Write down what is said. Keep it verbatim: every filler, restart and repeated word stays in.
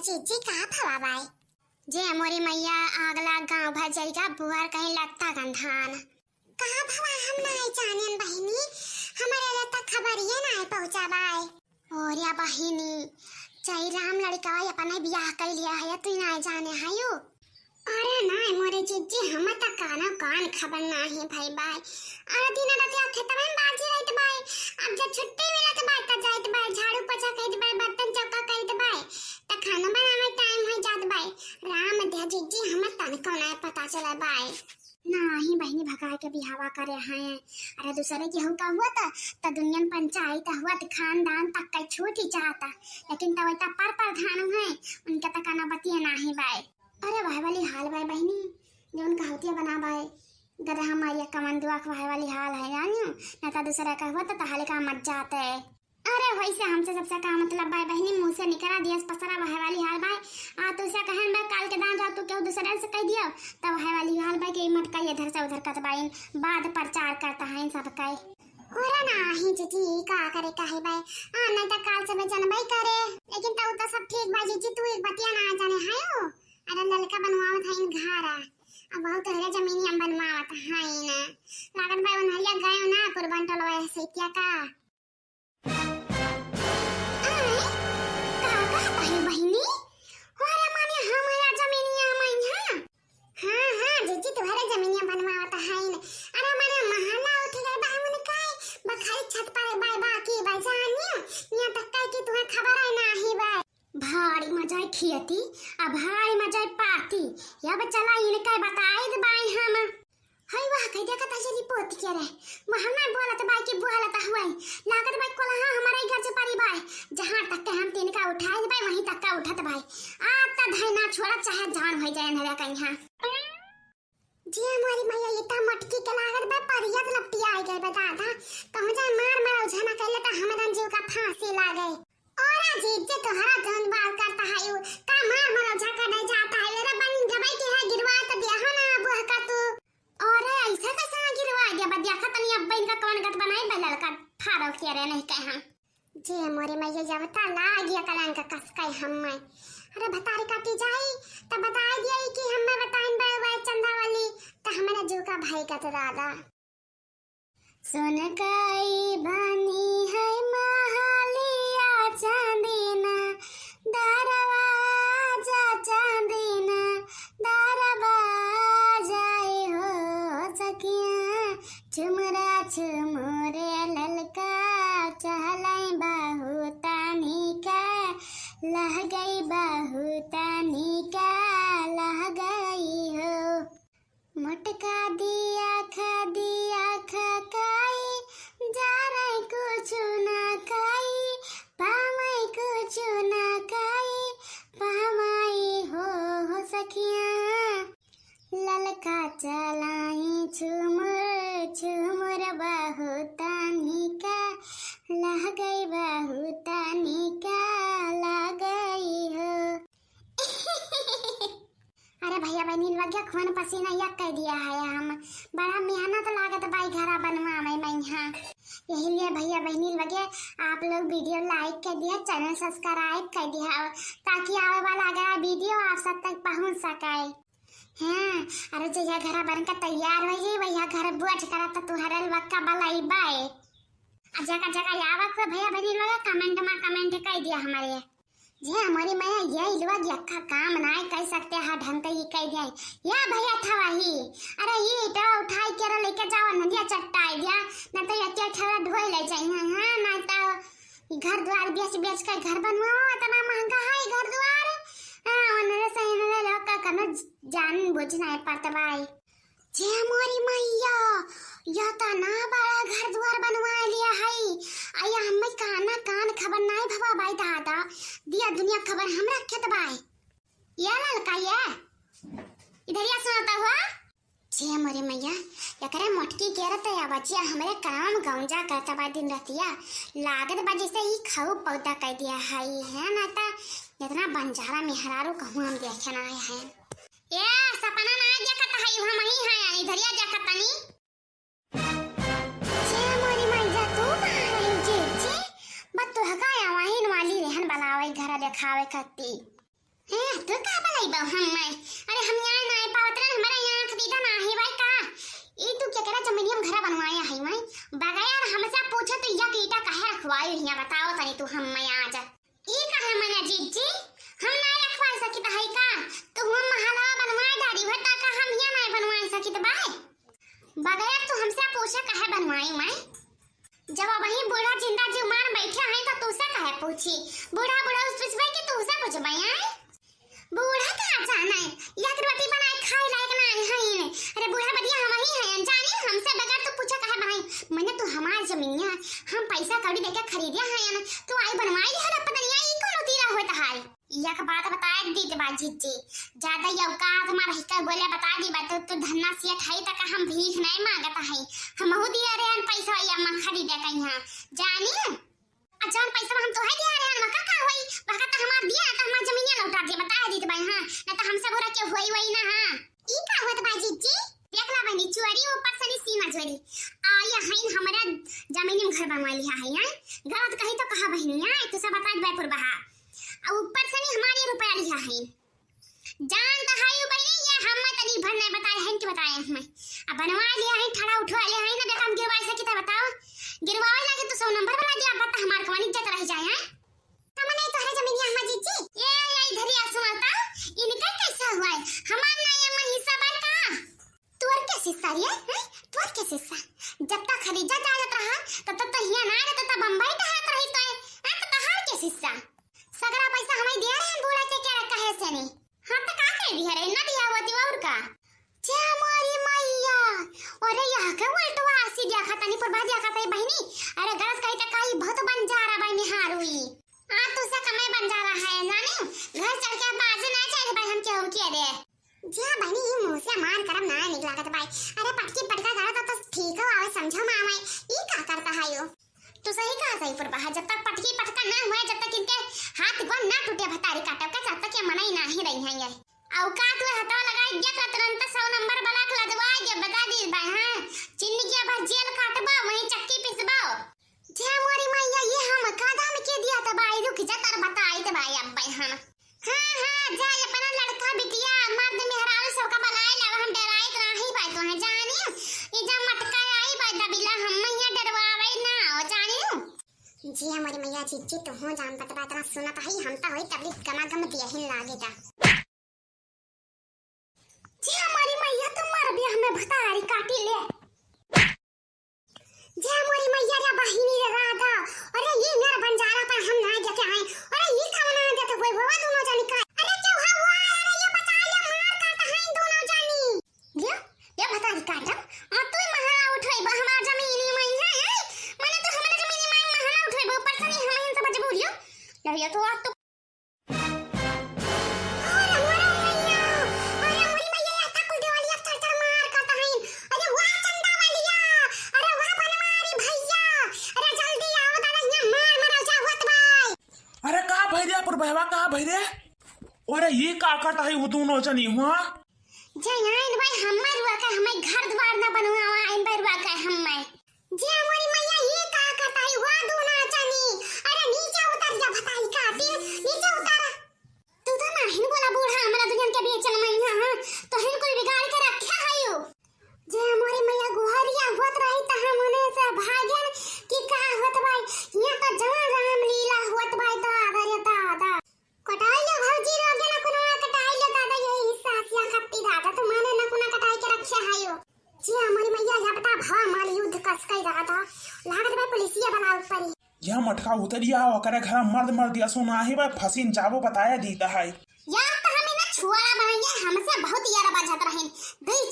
जीजी, कहाँ भवा बाय? जे मोरी मैया, आग लाग गाँव भर जइगा, बुहर कहीं लत्ता गंधान। कहाँ भवा, हम नाहीं जानेन बहिनी, हमरे लगे त खबरिये नाहीं पहुँचा बाय। ओरे बहिनी, जय राम लड़िकवा अपने बियाह कइ लिया है, तू नाहीं जाने हयू? अरे नाहीं मोरे जीजी, हम त कानो कान खबर नाहीं भई बाय। अरे दिन रात या खेतवा में बाजी रहित बाय। अब जब छुट्टी मिलत बाय त जाइत बाय, झाड़ू पोछा करित बाय, बर्तन चौका करित बाय, त खाना बनावे टाइम होइ जात बाय। राम दे जीजी, हम तनको नाहीं पता चले बाय। नाहीं बहिनी, भगाए के बियाहवा करे हैं। अरे दूसरे केहू का हुआ त, त दुनियन पंचायत हुआ त खानदान तक कई छूट ही जाता, लेकिन तब इतना पर प्रधान है, उनके तक ना बतिया नाहीं बाय। अरे वह वाली हाल बाय बहिनी, जौन कहावतिया बना बाय, गदहा मारिया कमंदुआ, वह वाली हाल है जानियो, ना त दूसरा का हुआ त तहाले का मत जाते। अरे वैसे हमसे सबसे का मतलब बाय बहिनी, मुँह से निकरा दियस पसरा, वह वाली हाल बाय। आ तू से कहन बाय काल के दान जाओ तू केहू दूसरे से कह दियो, त वह वाली हाल बाय कि मटका इधर से उधर कत बाइन, बाद प्रचार करता है इन सब का। ओरे नाहीं जीजी, का करे काहे बाय, आ नाहीं त काल से मैं जनबई करे, लेकिन तब तो सब ठीक बाय जीजी, तू एक बतिया ना जाने हयू। अरे ललका बनवावत है इन घरा, अब बहुत तोहरे जमीनिया बनवावत है ना, लागत बाय उन्हरिया गए ना कुर्बान टोलवा से क्या का। आय, का कहत है बहिनी? अरे माने हमारा जमीनिया में है? हाँ, हाँ, जीजी, तोहरे जमीनिया बनवावत है न। अरे माने महला उठ गए बा, हमने काहे बखारी छत पर बाय, बाकी बाय जानियो, यहाँ तक कहे कि तुहे खबर है नाहीं बाय। भारी मजा है खियती, आ भारी मजा है पाती। अब चला इनका बताई दे बाय हम। हई वाह, कह देखा ता जरी पोती के रे। महना बोलत बाय कि बोलत हुए। लागत बाय कोलहा हमारे ही घर से परी बाय। जहाँ तक के हम तिनका उठाए बाय, वहीं तक का उठत बाय। आ त धई ना छोड़ा, चाहे जान होइ जाए नरे कहीं। जे मोरी मैया, ई त मटकी के लागत बा, परियत लपटिया आइ गए बा दादा। कहूँ जाए मार मार उझा ना कैले त हमरन जीव का फांसी लागे। ओरा जीत जे तोहरा जौन बात करता है यू, का मार मार उझा कर नहीं जाता है। अरे बन जबै के है गिरवा त दिया हो ना बुआ का तू। अरे ऐसा कैसे ना गिरवा दिया बा, देखा तनी अब इनका कौन गत बनाई बा ललका फारल के रे नहीं कहे हम। जे मोरी मैया जब ता लागिया कलंक कस कई हम्मे। अरे भतारी काटी जाई, त बताई दिया कि हम्मे बताइन बे, बे चंदावली, त हमरा जीव का भाई का तो दादा। सुन कई बनी है महलिया चांदीना, दरवाजा चांदीना, दरवाजा ए हो सखिया। चुमरा चुमुरे ललका, चहलै बहुत निका, लहगई बहुत निका, लहगई हो। मोटका दिया खा, दिया खा काई, जा रही कुछ ना काई, पामई कुछ ना काई, पामई हो, हो सखिया। ललका चलाई झुमुर, झुमुर बहुत निका, लहगई बहुत निका, लहगई हो। अरे भैया बहिनी लोग, खून पसीना एक कइ दिया है हम, बड़ा मेहनत लागत बाई घरा बनवावे में यहाँ। यही लिए भैया बहिनी लोग, आप लोग video like कइ दिया, channel subscribe कइ दिया, ताकि आवे वाला अगला video आप सब तक पहुँच सके। हाँ, अरे जहिया घरा बन के तैयार होइ जाई, वहिया घर बुआ ठिकाना त तुहरे लक्का बलाई बाए। आ जगह जगह आवत हुए भैया बहिनी लोग comment मा comment कइ दिया हमरे। जे हमरी मैया ये लोग यक्का काम नाय कइ सकते हा ढंग के ई कइ दिया। या भैया थवा ही, अरे ई इटवा उठाई के रे लेके जावा नदिया चट्टाई दिया, न तो यक्के ठेला ढोई ले जाई है, हाँ, ना तो घर द्वार बेच बेच के घर बनवाओ, इतना महंगा है घर द्वार। हाँ, उन्हरे से इन्हरे लोग का कनो जान बुझ नाय पड़त बाई। जे मोरी मैया, या तना बड़ा घर द्वार बनवा लिया है। आ या हमें काना कान खबर नाय भवा बाई दादा, दिया दुनिया खबर हम रखत बाई। या ललका ये, इधर या सुनता हुआ। जे मोरी मैया, एकरे मोटकी के रत या बचिया हमरे काम गौंजा करत बा दिन रतिया। लागत बा जैसे ई खाऊ पौधा कइ दिया है, है ना ता इतना बंजारा मेहरारू कहूँ हम देखे ना आए हैं। ए, सपना ना देखत है, हम ही हैं, इधरिया देखत तनी। जे मोरी मैया तू कहाँ रही जे, जे? बस तू हका या वहीं वाली रहन बनावे घर देखावे करती। ए, तू का बलइबो हम्मे? अरे हम यहाँ नाहीं पावत रहन, हमरा यहाँ आँख दीदा नाहीं बाय का? ई तू केकरा जमीनिया में घरा बनवाया है मैं? बगैर हमसे पूछे तू यक ईटा काहे रखवाई हियाँ, बताओ तनी तू हम्मे आज। ई काहे मने जीजी? हम नाहीं रखवाई सकित है का? तू हम महलवा बनवाए डारी हो, ता का हम हियाँ नाहीं बनवाए सकित बाय? बगैर तू हमसे पूछे काहे बनवाई मैं? जब अबहीं बूढ़ा जिंदा जी मार बैठे हैं तो तूसे काहे पूछी? बूढ़ा बूढ़ा उस पूछबे कि तूसे पूछबे हैं? बूढ़ा का जाना है, एक रोटी बनाए खाए लायक ना है। अरे बूढ़ा बदिया हम ही हैं, जानी हमसे बगैर तू पूछे काहे बनाई? मने तू हमार जमीनिया, हम पैसा कौड़ी देके खरीदे हैं, तू आई बनवाई लिहल अपन, या ई कौन तीरा होत है? एक बात बताए दीत बा जीजी, ज्यादा ये औकात में रह कर बोले बता दी बा, तो तू धन्ना सेठ है तक हम भीख नहीं मांगत है, हमहू दिए रहे पैसा या मखा दी दे कहीं, जानी? आ जौन पैसा हम तोहे दिए रहे मखा का होई, वका तो हमार दिया तो हमार जमीनिया लौटा दे, बता दीत बा, हाँ, ना तो हमसे बुरा के होई वही ना, हाँ। ई का होत बा जीजी? देख ला बहनी, चोरी ऊपर से नहीं सीना चोरी। आ ये हईन हमरा जमीन में घर बनवा लिया है, हैं? गलत कही तो कहा बहनी, हैं? तू सब बता दे पुरबहा। आ ऊपर से नहीं हमारी रुपया लिया है। जान तो है ऊ बहनी, ये हम मैं तनी भर नहीं बताए हैं कि बताए हैं। अब बनवा लिया है, ठड़ा उठवा लिया है ना, बेटा हम गिरवाए सकी था बताओ। गिरवावे लागे तो सौ नंबर वाला दिया, अब बता हमार कौन इज्जत रह जाए, हैं? तमने तोहरे जमीनिया हमार जीजी। ये, ये इधर ही आ सुना तो, इनका कैसा हुआ है? हमार ना ये मैं हिस्सा बार का? तोर के हिस्सा रे, हैं? तोर के हिस्सा? जब तक खरीदा जात रहा, तब तक तो हियाँ ना रहता, तब बम्बई टहरत रही तो, हैं? तो तहार के हिस्सा? सगरा पैसा हमें दिया रहे, बूढ़ा के क्या रखा है से नहीं? हाँ, तो का कह दिया रे? ना दिया हुआ थी और का? जय मोरी मैया। अरे, यहाँ के उल्टवा आसी दिया खाता नहीं, पुरबा दिया खाता है बहनी। अरे, गलत कही तो कही बहुत बंजारा बाई निहार हुई। आ, तू से कमे बंजारा है, जानी? घर चढ़ के बाजे ना चाहिए भाई, हम केहू के दे। जा बहनी, ई मुँह से मार करम ना निकला करत बाई। अरे, पटकी पटका करा तो, तो ठीक हो आवे, समझो में आवे। ई का करता है यो? तू सही कहा सही पुरबहा, जब तक पटकी पटका ना हुए, जब तक इनके हाथ गोड़ ना टूटे भतारी काटब का, तब तक ये मनई ना ही रही हैं ये। औकात में हथवा लगाई देख रहा तुरंत सौ नंबर ब्लॉक लदवा दे, बता दी भाई, हाँ। जिंदगी भर जेल काटबा, वहीं चक्की पिसबा। जय मोरी मैया, ये हम कदम के दिया त बाई, रुक जा, तर बताई त बाई अब भाई हम। हाँ, हाँ, जा अपना लड़का बिटिया, मर्द मेहरारू सबका बुलाए लावा, हम डराए तो नाही बाई तो है, जानी? ई जा मटका आई बाई दबिला, हम मैया डरवावे ना, जानी? जी हमारी मैया जीजी, तू हो जान बत बात ना सुनत है, हम तो होई तबली गमा गम दिया ही लागे जा। जी हमारी मैया, तो मर भी हमें भतारी काटी ले। जय मोरी मैया रे बहिनी रे राधा। अरे ये मेरा बंजारा पर हम ना देखे हैं। अरे ये का बना देते हुए हुआ दोनों जनी का। अरे क्यों हुआ हुआ है? अरे ये बचा ले, मार काट है दोनों जनी। ये, ये भतारी काटम। आ तू महला उठोई बा हमार जमीनी माई है, हैं? मने तू हमारे जमीनी माई महला उठोई बा, ऊपर से नहीं हम इनसे मजबूरियो। लड़िया तो आज तो अरे मोरे मैया, अरे मोरी मैया, या तक कुल देवालिया चढ़ चढ़ मार करता है। अरे वाह चंदा वालिया, अरे वाह बनवारी भैया, अरे जल्दी आओ दादा, यहाँ मार मरल जा हुआ तो भाई। अरे का भई रे, पुरबहवा का भई रे? अरे ये का करता है वो दोनों जनी हुआ? जय आइन भाई, हम्मे रुआ का, हम्मे घर द्वार ना बनवावा, आइन भाई रुआ का हम्मे। जे मोरी मैया, ये का करता है, वा दोनों जनी? अरे नीचे उतर जा, भताई काटी, नीचे उतर। तू तो नाहिन बोला बूढ़ा, हमरा दुनिया के बीच में मैया, हाँ, तो हिन कुल बिगाड़ के रखे है यो। जे मोरी मैया गोहरिया होत रही, त हम उन्हें से भागन कि का होत भाई, यहाँ तो जवान राम लीला होत भाई, दादा रे दादा। कटाई ले भौजी रे, आगे नकुना कटाई ले दादा, यही हिस्सा से खत्ती दादा, तो माने नकुना कटाई के रखे है यो। जी हमारी मैया, या बता भा माल युद्ध कस कई दादा, लागत बा पुलिसिया वाला ऊपर ही। यह मटका उतरिया, ओकरे घर मर्द मर्द या सुना ही बा, फसीन जाबो बताया दीता है। या तो हमें ना छुआरा बनाइए, हमसे बहुत यार बाजत रहें, दई